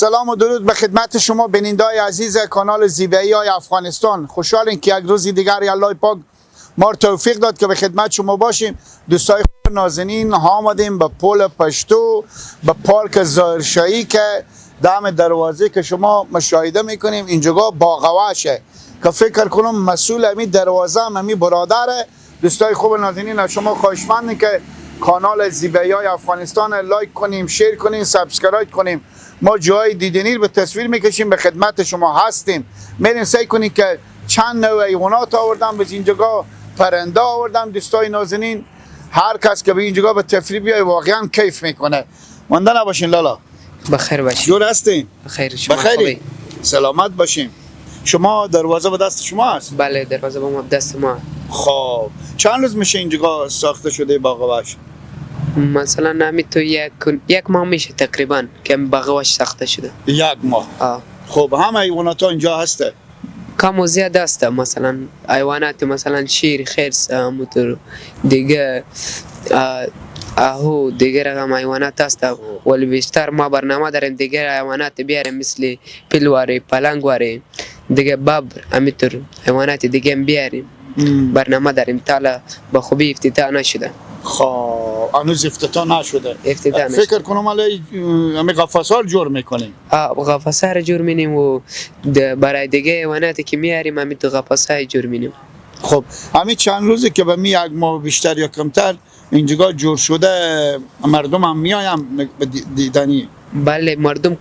سلام و درود به خدمت شما بیننده‌های عزیز کانال زیبایی های افغانستان. خوشحالیم که یک روز دیگر الله پاک ما رو توفیق داد که به خدمت شما باشیم. دوستای خوب نازنین، آمدیم به پل پشتو، به پارک ظاهرشاهی که دم دروازه که شما مشاهده میکنیم اینجا باغ وحشه که فکر کنم مسئول امی دروازه هم امی برادره. دوستای خوب نازنین، از شما خواهشمندیم که کانال زیبایی های افغانستان like کنیم، share کنیم، subscribe کنیم. ما جای دیدنی رو به تصویر میکشیم، به خدمت شما هستیم. میریم سعی کنیم که چند نوع حیوانات آوردم به اینجا، پرنده آوردم. دوستای نازنین، هر کس که به اینجا به تفریح بیای واقعا کیف میکنه. مانده نباشین لالا. بخیر باشین. جور هستین؟ بخیر، شما بخیری؟ خوبی؟ سلامت باشین. شما دروازه به دست شما است؟ بله، دروازه با ما دست ما. خب چند روز میشه اینجا ساخته شده باغ وحش؟ مثلا همین تو یک ماه میشه تقریبا که باغ وحش ساخته شده. یک ماه. آه. خب همه حیوانات ها اینجا هسته؟ کم و زیاد است، مثلا حیوانات، مثلا شیر، خرس، موتور دیگه، آهو، دیگه رقم حیوانات هست، ولی بیشتر ما برنامه داریم دیگه حیوانات بیاریم، مثل پیلواری، پلنگواری، دیگه ببر، همینطور حیوانات دیگه هم بیاریم. برنامه داریم، تا به خوبی افتتاح نشده. خب هنوز افتتاح نشده. افتتاح نشده. فکر کنم الان همه قفس‌ها رو جور میکنیم. قفسه رو جور مینیم و برای دیگه حیواناتی که میاریم همین تو قفسه های جور مینیم. خب همین چند روزی که به می یک ماه بیشتر یا کمتر اینجا جور شده، مردم هم میایم به دیدنی؟ بله، مردم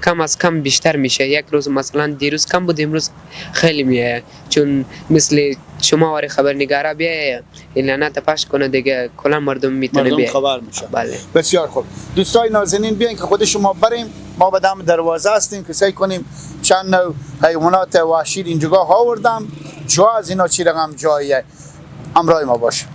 کم از کم بیشتر میشه. یک روز مثلا دیروز کم بود، امروز خیلی میایه، چون مثل شما واری خبرنگارا بیایه اعلانات پخش کنه، دیگه کلا مردم میتونه مردم بیایه. خبر میشه. بله. بسیار خوب دوستای نازنین، بیاین که خود شما بریم. ما به دم دروازه هستیم که سعی کنیم چند نوع حیوانات وحشی اینجا آوردم. جا از اینا چی رقم جاییه، همراه ما باشه.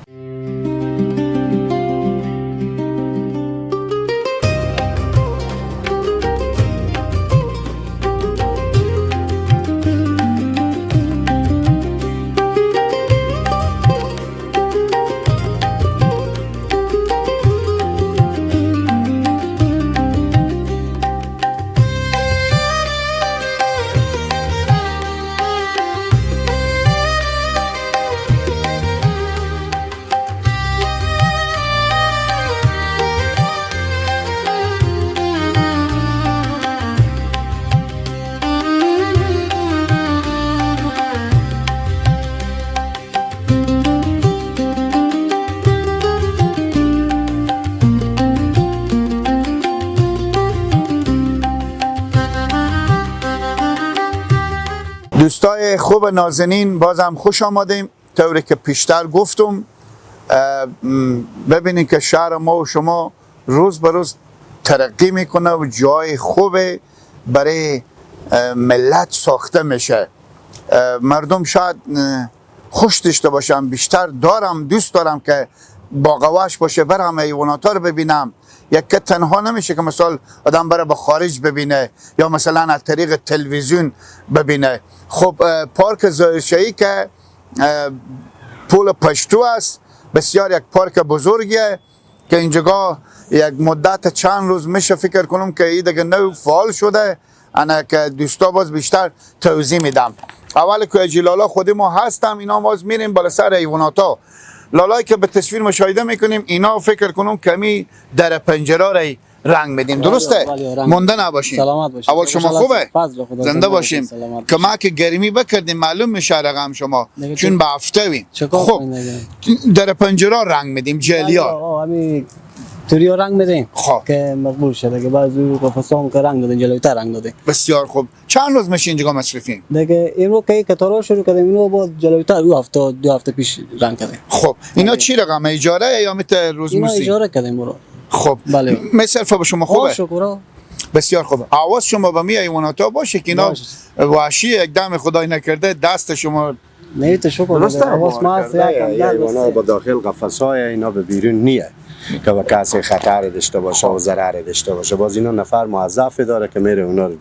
دوستای خوب نازنین، بازم خوش آمدیم. طوری که پیشتر گفتم، ببینید که شهر ما و شما روز به روز ترقی میکنه و جای خوب برای ملت ساخته میشه. مردم شاید خوش داشته باشم، بیشتر دارم دوست دارم که باغ وحش باشه، برم حیوانات رو ببینم. یک که تنها نمیشه که مثال آدم بره به خارج ببینه یا مثلا از طریق تلویزیون ببینه. خب پارک ظاهرشاهی که پل پشتو است، بسیار یک پارک بزرگیه که اینجا یک مدت چند روز میشه فکر کنم که این دیگه نو فعال شده. انا که دوستا باز بیشتر توضیح میدم. اول که لالا خود ما هستم، اینا باز میریم بالا سر حیواناتا. لالایی که به تصویر مشاهده میکنیم، اینا فکر کنم کمی در پنجره را رنگ میدیم، درسته؟ مونده نباشیم. سلامت باشیم. اول شما خوبه؟ زنده باشیم. سلامت که ما که گرمی بکردیم معلوم میشه رقم شما، چون به هفته ویم. خب در پنجره رنگ میدیم، جلیا همین توریا رنگ میدیم. خب که مقبول شده که بعضی قفسام که رنگ دادیم، جلوتر رنگ دادیم. بسیار خوب. چند روز میشه اینجا مصرفیم؟ دیگه اینو که کتارا شروع کردیم، اینو با جلوتر دو هفته دو هفته پیش رنگ کردیم. خب اینا چی رقم اجاره یا میته روز اینا موسی؟ اجاره کردیم برو. خب بله. مصرف به شما خوبه؟ شکر. بسیار خوب. حواس شما به می حیوانات باشه که اینا وحشی، یک دم خدای نکرده دست شما نه تشکر. درسته؟ حواس ما هست، یکم اینا با داخل قفس‌های اینا به بیرون نیه. که به کسی خطر داشته باشه و ضرر داشته باشه. باز اینا نفر موظف داره که میره اونا رو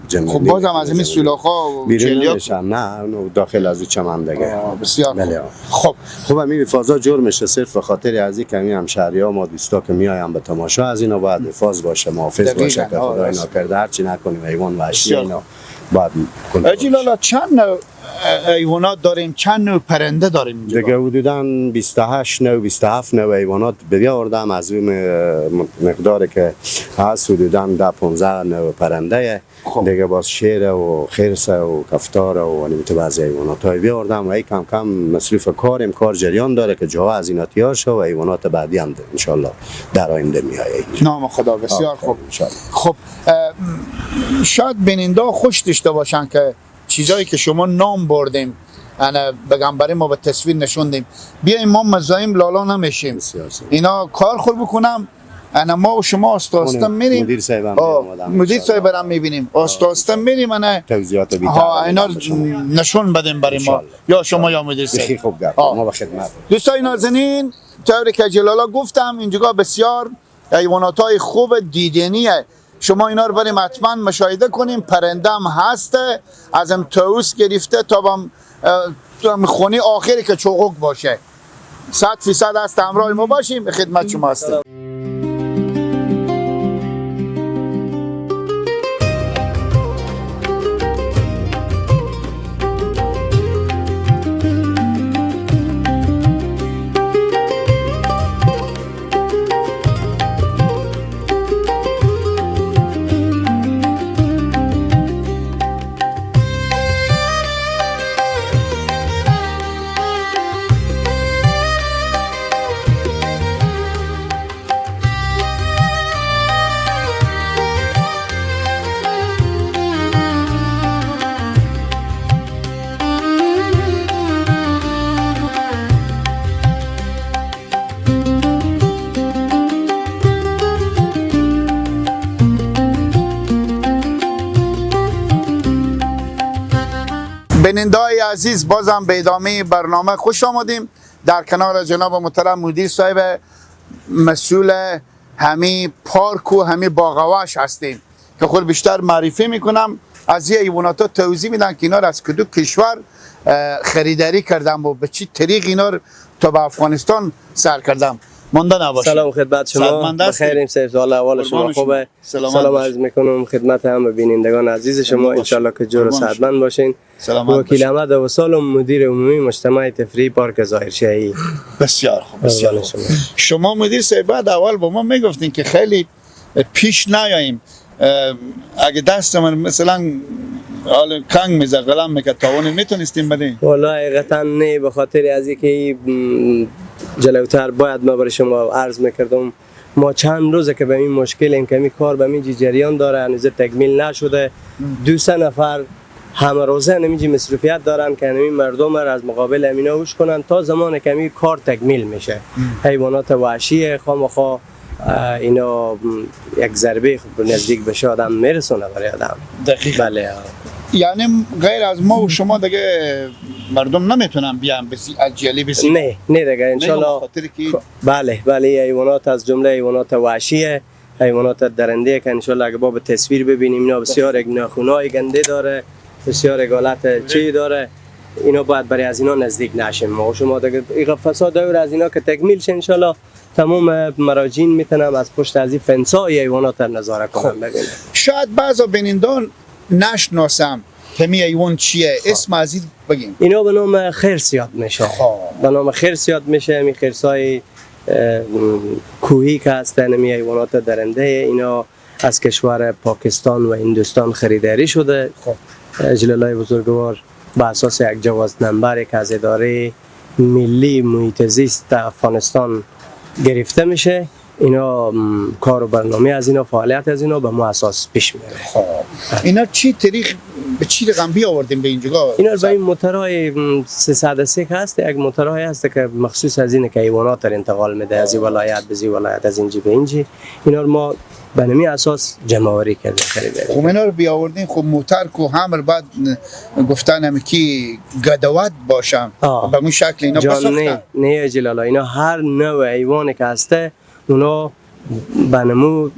جمع. خب بازم از این سولاخ‌ها و بیرون نمیشن، نه اونو داخل از چمن دیگه. بسیار بله. خب خب همین حفاظا جور میشه صرف به خاطر از این کمی همشهری‌ها ما دوستا که میایم به تماشا از اینا باید حفاظ باشه، محافظ باشه که خدای ناکرده هر چی نکنیم حیوان وحشی اینا باید کنترل. اجلالا چند نوع حیوانات داریم، چند نوع پرنده داریم اینجا؟ دیگه حدوداً 28 نوع 27 نوع حیوانات بیاوردم. از اون مقداری که هست حدوداً 10 15 نوع پرنده. خب. دیگه باز شیر و خرس و کفتار و تو بعضی حیوانات های بیاوردم و ای کم کم مصروف کاریم، کار جریان داره که جاها از اینا تیار شه و حیوانات بعدی هم ان شاء الله در آینده میایه. نام خدا. بسیار خوب. خب شاید بیننده خوش داشته باشن که چیزایی که شما نام بردیم انا بگم برای ما به تصویر نشوندیم. بیایم ما مزاحم لالا نمیشیم، اینا کار خود بکنم، انا ما و شما آسته آسته میریم. مدیر صاحب مدیر صاحب هم میبینیم، آسته آسته میریم، انا توضیحات بیشتر اینا نشون بدیم برای ما یا شما یا مدیر صاحب. خیلی خوب گفت، ما به خدمت دوستای نازنین. طوری که جلالا گفتم اینجا بسیار حیواناتای خوب دیدنیه، شما اینا رو بریم حتما مشاهده کنیم. پرنده هم هست، از هم طاووس گرفته تا هم خونه آخری که چوغک باشه 100% هست. همراه ما باشیم، خدمت شما هستیم. بیننده‌های عزیز، بازم به ادامه برنامه خوش آمدیم. در کنار جناب محترم مدیر صاحب مسئول همی پارک و همی باغواش هستیم که خود بیشتر معرفی میکنم. از یه حیوانات ها توضیح میدن که اینا رو از کدوم کشور خریداری کردم و به چی طریق اینا رو تا به افغانستان سر کردم. مونده نباشید. سلام خدمت شما، بخیریم سیف سوال احوال شما خوبه؟ سلام عرض میکنم خدمت همه بینندگان عزیز شما، ان شاء الله که جور و صحتمند باشین. وکیل احمد وصال، مدیر عمومی مجتمع تفریحی پارک ظاهرشاهی. بسیار خوب، بسیار خوب. شما مدیر صاحب بعد اول با ما میگفتین که خیلی پیش نیاییم، اگه دست من مثلا حالا کنگ میزد قلم میکرد تاوانی میتونستیم بدیم؟ والله حقیقتا نه، به خاطر از اینکه جلوتر باید ما برای شما عرض میکردم. ما چند روزه که به این مشکلیم که این کار به این جریان داره، هنوز تکمیل نشده. 200 نفر همه روزه نمیجی مصروفیت دارن که این مردم را از مقابل امینا هوش کنن تا زمان که این کار تکمیل میشه. حیوانات وحشی خامخا اینا یک ضربه نزدیک بشه آدم میرسونه برای آدم. دقیقاً. بله. یعنی غیر از ما و شما دیگه مردم نمیتونن بیان از جلی بسی؟ نه نه دیگه ان شاء الله. بله بله، حیوانات از جمله حیوانات وحشیه، حیوانات درنده که ان شاء الله اگه با به تصویر ببینیم اینا بسیار یک ناخونای گنده داره، بسیار یک حالت چی داره، اینا باید برای از اینا نزدیک نشیم. ما شما دیگه این فساد دور از اینا که تکمیل شه ان شاء الله تمام مراجعین میتونم از پشت از این فنسای حیوانات نظاره کنم ببینم. شاید بعضا بینندان نشناسم که می حیوان چیه، اسم از این بگیم. اینا به نام خرس یاد میشه. به نام خرس یاد میشه. می خرسای کوهی که هستن، می حیوانات درنده، اینا از کشور پاکستان و هندوستان خریداری شده. جلالای بزرگوار به اساس یک جواز نمبر که از اداره ملی محیط زیست افغانستان گرفته میشه، اینا کار و برنامه از اینا، فعالیت از اینا به ما اساس پیش میره. خب اینا چی طریق به چی رقم بیاوردیم به اینجا؟ اینا به این موتورهای 303 هست، یک موتورهای هست که مخصوص از اینه که حیوانات رو انتقال میده از این ولایت به این ولایت، از اینجا به اینجا. اینا رو ما به نمی اساس جمع آوری کردیم، خریدیم. خب اینا رو بیاوردین، خب موتر کو همر بعد گفتن هم کی گدوت باشم به اون شکل اینا بساختن. نه نه جلالا، اینا هر نوع حیوانی که هسته اونا بنمو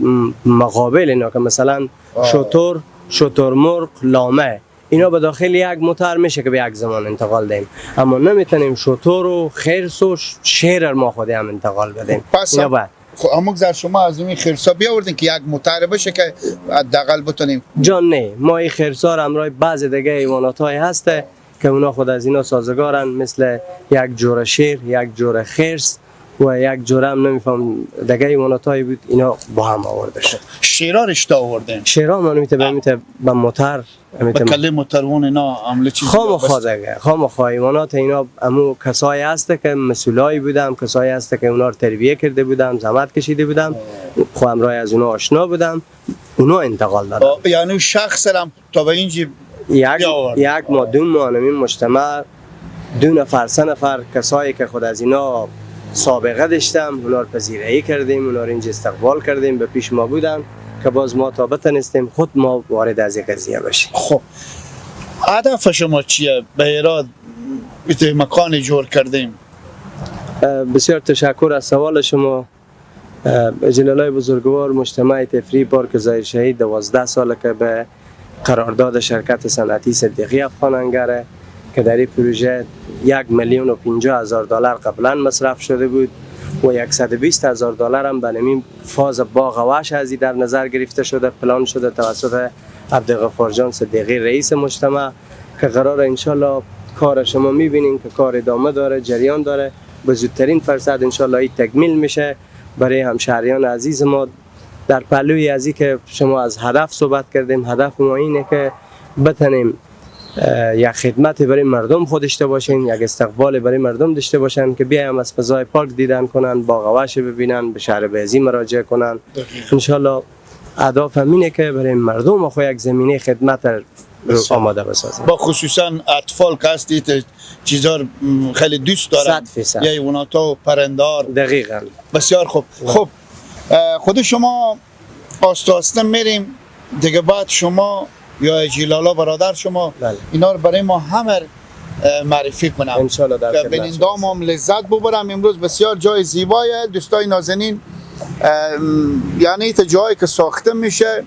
مقابل اینا که مثلا شتر، شترمرغ، لامه اینا به داخل یک موتر میشه که به یک زمان انتقال دهیم، اما نمیتونیم شتر و خرس و شیر ما خود هم انتقال بدیم. پس اینا باید خب اما شما از این خرسا بیاوردین که یک موتر بشه که حداقل بتونیم. جان نه، ما این خرسا رو همراه بعض دیگه حیوانات های هسته که اونا خود از اینا سازگارن، مثل یک جور شیر، یک جور خرس و یک جور هم نمیفهم دیگه حیوانات های بود، اینا با هم آورده شد. شیرا رشته آوردین؟ شیرا ما نمیته به موتر، به کله موترون اینا عمله چیزی خامخا دیگه، خامخا حیوانات اینا امو کسایی هست که مسئولایی بودم، کسایی هست که اونا رو تربیه کرده بودم، زحمت کشیده بودم، خب همراه از اونا آشنا بودم، اونا انتقال دادن. یعنی شخص هم تا به اینجی یک ما دو ماه این مجتمع دو نفر سه نفر کسایی که خود از اینا سابقه داشتم، اونا رو پذیرایی کردیم، اونا رو اینجا استقبال کردیم، به پیش ما بودن که باز ما تا بتونستیم خود ما وارد از این قضیه بشیم. خب هدف شما چیه؟ به هرات مکان جور کردیم. بسیار تشکر از سوال شما. جلالای بزرگوار، مجتمع تفریح پارک ظاهر شهید 12 ساله که به قرارداد شرکت صنعتی صدیقی افغان انگره که در این پروژه 1,050,000 دلار قبلا مصرف شده بود و 120,000 دلار هم به نمیم فاز باغ وحش ازی در نظر گرفته شده، پلان شده توسط عبدالغفار جان صدیقی رئیس مجتمع که قرار انشالله کار شما میبینین که کار ادامه داره، جریان داره، به زودترین فرصت انشالله این تکمیل میشه برای همشهریان عزیز ما. در پهلوی ازی که شما از هدف صحبت کردیم، هدف ما اینه که بتنیم یک خدمت برای مردم خود داشته باشین، یک استقبال برای مردم داشته باشن که بیایم از فضای پارک دیدن کنن، باغ وحش ببینن، به شهر بیزی مراجعه کنن. انشالله هدف همینه که برای مردم خود یک زمینه خدمت رو آماده بسازیم. با خصوصا اطفال که هستید چیزا خیلی دوست دارن، 100% یا حیوانات و پرندار. دقیقاً. بسیار خوب. خب خود شما آسته آسته میریم دیگه، بعد شما یا جلالا برادر شما بله. اینا رو برای ما همه معرفی کنم انشالله در که بینندام هم لذت ببرم. امروز بسیار جای زیبایه دوستای نازنین، یعنی تا جایی که ساخته میشه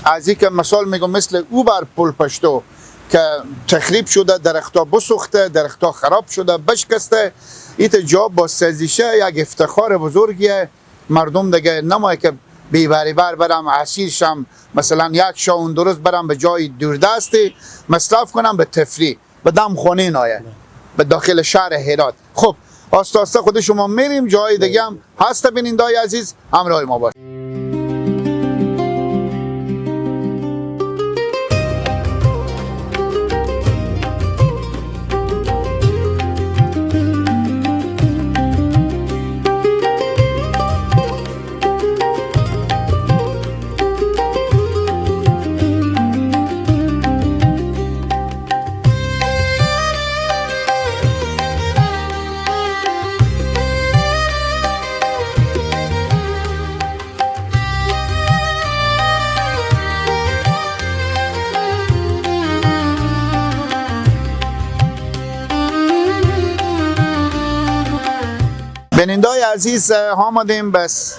از این که مثال میگم مثل او بر پل پشتو که تخریب شده، درختها بسوخته، درختها خراب شده، بشکسته، ایت جا با سازیشه یک افتخار بزرگیه. مردم دیگه نمایه که بیبری بر برم اسیر شم، مثلا یک شاون درست برم به جای دوردستی مصرف کنم به تفریح، به دم خونه نایه به داخل شهر هرات. خب آسته آسته خود شما میریم جای دیگه هم هست. بینندای عزیز همراه ما باش. بینندای عزیز آمدیم بس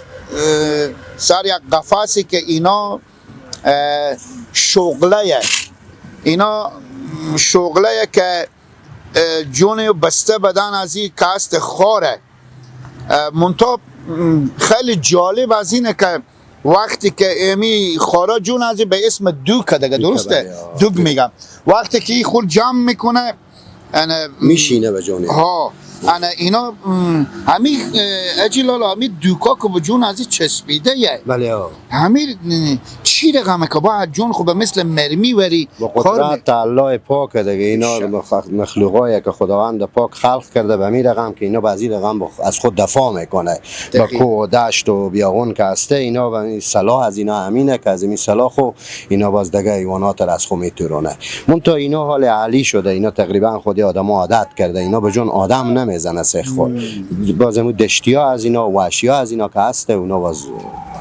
سر یک قفسی که اینا شغله، اینا شغله که جون بسته بدن از این کاست خاره. منتها خیلی جالب از اینه که وقتی که امی خارا جون از به اسم دوک دیگه، درسته؟ دوک میگم. وقتی که این خور جمع میکنه میشینه به جونه ها، انا اینا همی اجلالا همی دوکا که به جون از چسبیده یه. بله ها. همی چی رقمه که باید جون خب مثل مرمی وری با قدرت الله پاک دیگه. اینا مخلوقایی که خداوند پاک خلق کرده به می رقم که اینا بعضی رقم از خود دفاع میکنه با کوه و دشت و بیابون که هسته. اینا و سلاح از اینا همینه که از این سلاح خو اینا باز دیگه حیوانات را از خود میتورونه. منتها اینا حال علی شده، اینا تقریبا خود آدم عادت کرده، اینا به جون آدم نمیزنه سیخ خور. باز دشتیا از اینا وحشیا از اینا که هسته اونا باز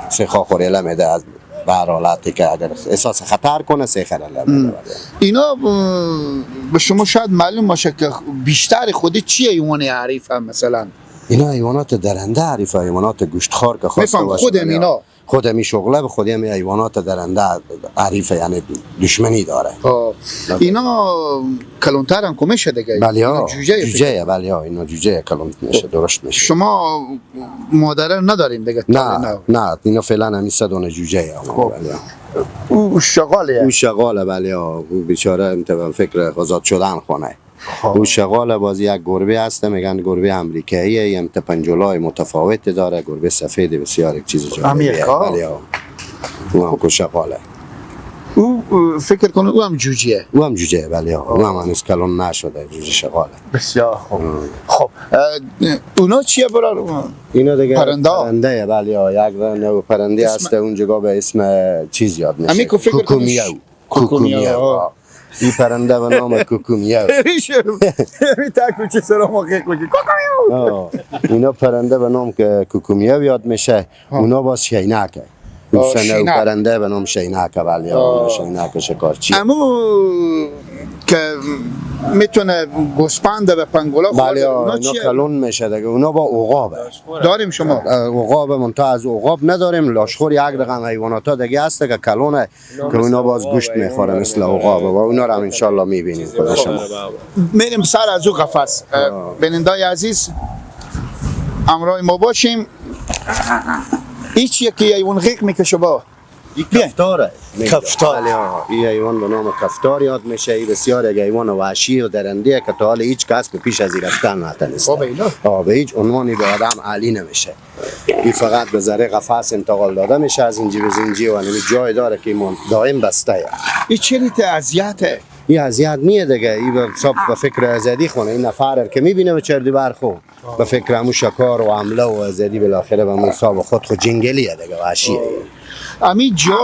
سیخا خوریله میده از به هر حالتی که اگر احساس خطر کنه سیخ میده. اینا به شما شاید معلوم باشه که بیشتر خودی چیه حیوان حریف هم مثلا اینا حیوانات درنده حریف، حیوانات گوشتخوار که خواسته میفهم باشه. خودم اینا خودم این شغله به خودم حیوانات درنده حریفه، یعنی دشمنی داره. اینا کلونتر هم کمیشه دیگه. بله ها، جوجه جوجه، بله ها، اینا جوجه کلون میشه، درشت میشه. شما مادره ندارین دیگه؟ نه نه، اینا فعلا همین سه دونه جوجه ها. او شغاله، او شغاله، بله ها. او بیچاره انت فکر آزاد شدن خانه. او شغاله. باز یک گربه هست، میگن گربه امریکاییه، یم پنجولای متفاوت داره، گربه سفید بسیار یک چیز جالبیه. امریکا؟ بله ها. او هم که شغاله. او فکر کنه او هم جوجیه. او هم جوجه، بله ها. او هم هنوز کلون نشده، جوجه شغاله. بسیار خوب. خب اونا چیه برار؟ اینا دیگه پرنده، پرنده، بله ها. یک نوع پرنده هست اونجا به اسم چیز یاد میشه، کوکومیو. کوکومیو. این پرنده به نام کوکومیو. می تاکو چه سرا موقع کوکومیو. اینا پرنده به نام کوکومیو یاد میشه. اونا باز شینکه. اون پرنده به نام شینکه، بله ها. شینکه شکارچی. امو که میتونه گوسپند به پنگولا خورده. بله اونا کلون میشه دیگه. اونا با عقابه داریم شما. عقاب، منتها از عقاب نداریم. لاشخور یک رقم حیوانات ها دیگه هست که کلونه که اونا باز گوشت میخوره مثل عقاب و اونا رو هم انشالله میبینیم خود شما. میریم سر از او قفس. بینندای عزیز همراه ما باشیم. هیچ یکی حیوان غیق میکشه با این کفتاره. کفتار. این حیوان به نام کفتار یاد میشه. این بسیار یک حیوان وحشی و درنده که تا حال هیچ کس به پیش از این رفتن نتونسته. به هیچ عنوانی به آدم علی نمیشه. این فقط به ذره قفس انتقال داده میشه از اینجی به اینجی و نمی جای داره که این دائم بسته. این چه اذیته؟ این اذیت نیه دیگه. این به حساب به فکر آزادی خونه. این نفر که میبینه به چردی برخو به فکر همون شکار و حمله و آزادی بالاخره به همون حساب خود جنگلیه دیگه، وحشیه. امی جا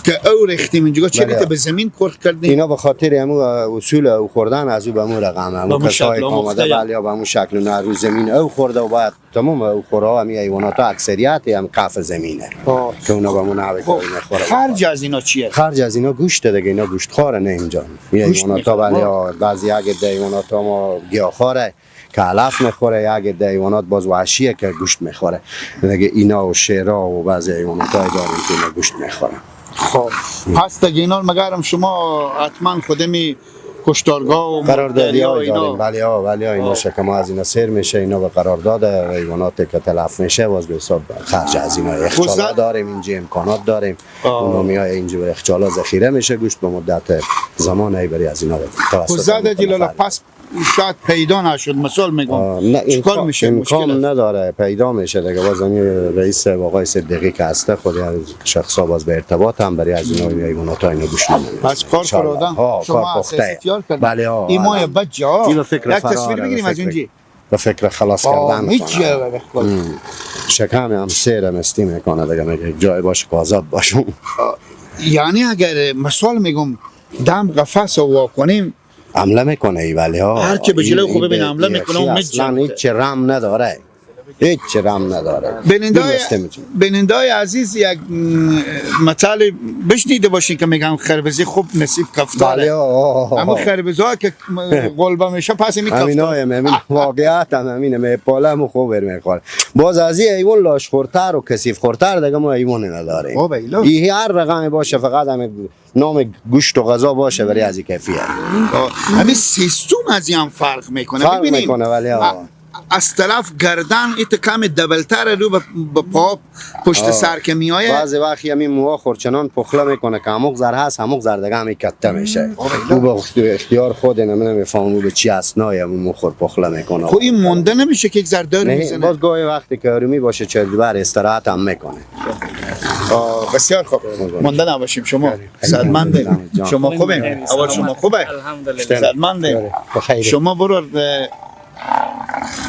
که او ریختیم اینجا چرا به زمین کرد کردیم؟ اینا به خاطر همون اصول او خوردن از او به همون رقم همون کسایی که آمده، بله، به همون شکل نه رو زمین او خورده و بعد تمام او خورها همی حیوانات اکثریت هم کف زمینه که اونا به همون نحوه که میخوره. خرج از اینا چیه؟ خرج از اینا گوشت دیگه. اینا گوشت خواره نه اینجا. این حیوانات، بله، بعضی یک حیوانات ما گیاهخواره که علف میخوره، یک عده حیوانات باز وحشیه که گوشت میخوره دیگه. اینا و شیرا و بعضی حیوانات های داریم که اینا گوشت میخورن. خب پس دیگه اینا مگرم شما حتما خودمی کشتارگاه و قراردادی های داریم. بله ها، بله ها. اینا شکم از اینا سیر میشه، اینا به قرارداد حیوانات که تلف میشه باز به حساب خرج از اینا. یخچالا داریم اینجا، امکانات داریم. اونا میای اینجا به یخچالا ذخیره میشه گوشت به مدت زمان ای بری از اینا توسط جلاله. پس شاید پیدا نشد، مثال میگم چیکار میشه؟ امکان نداره پیدا میشه دیگه. باز رئیس آقای صدیقی که هسته خود شخصا باز به ارتباط هم برای از اینا حیوانات اینا گوش نمیده. پس کار کردن شما اساس کردن. بله ها. این ماه بچه ها یک تصویر بگیریم از اونجا به فکر خلاص کردن میشه. شکم هم سیر مستی میکنه دیگه، میگه جای باشه که آزاد باشم. یعنی اگر مثال میگم دم قفس رو کنیم حمله میکنه ای، ولی ها هر کی به جلوی خوب ببینه حمله میکنه و اصلا هیچ رم نداره، هیچ رم نداره. بینندای عزیز یک مثال بشنیده باشین که میگم خربزه خوب نصیب کفتاره. اما خربزه ها که قلبه میشه پس می کفتار. همین واقعیت هم همینه. می پالم خوب میخوره. باز از این حیوان لاش خورتر و کثیف خورتر دیگه ما حیوان نداریم. این هر رقمی باشه فقط هم نام گوشت و غذا باشه برای از این کیفیت. همین سیستم از این هم فرق میکنه. فرق میکنه ولی از طرف گردن ایت کم دبلتر رو به پا پشت سر که میایه. بعضی وقت همین موها خورچنان پخله میکنه که هموق زر هست، هموق زر دیگه همین کته میشه. او به اختیار خود نمیفهمم او به چی اسنای همون مو خور پخله میکنه. خب این مونده نمیشه که یک زر دار میزنه. باز گاهی وقتی که آرومی باشه چردبر استراحت هم میکنه. بسیار خوب، مونده نباشیم. شما صدمنده، شما خوبه، اول شما خوبه، صدمنده. شما برو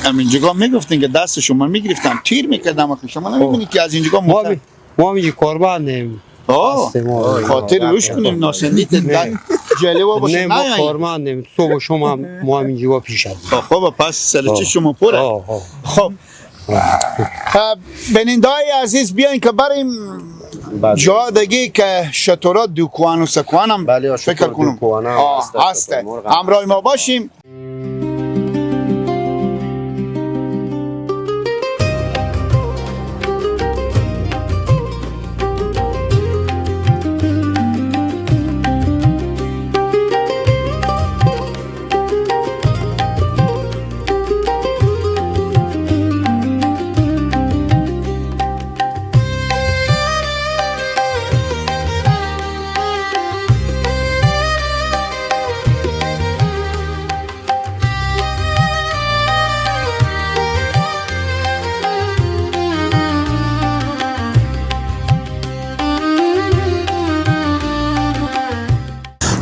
همینجا میگفتین که دست شما میگرفتم تیر میکردم، آخه شما نمیبینید که از اینجا ما میگه قربانیم. خاطر روش کنیم ناسندیت جلوه باشه. نه ما کارمندیم، صبح شما ما همینجا پیش هستیم. خب پس سرچه شما پره. خب بینندای عزیز بیاین که بریم جا دیگه که شطورا دوکوان و سکوان هم فکر کنم هسته. همراه ما باشیم.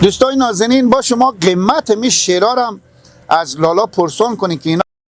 دوستای نازنین، با شما قیمت می شیرا هم از لالا پرسان کنین که اینا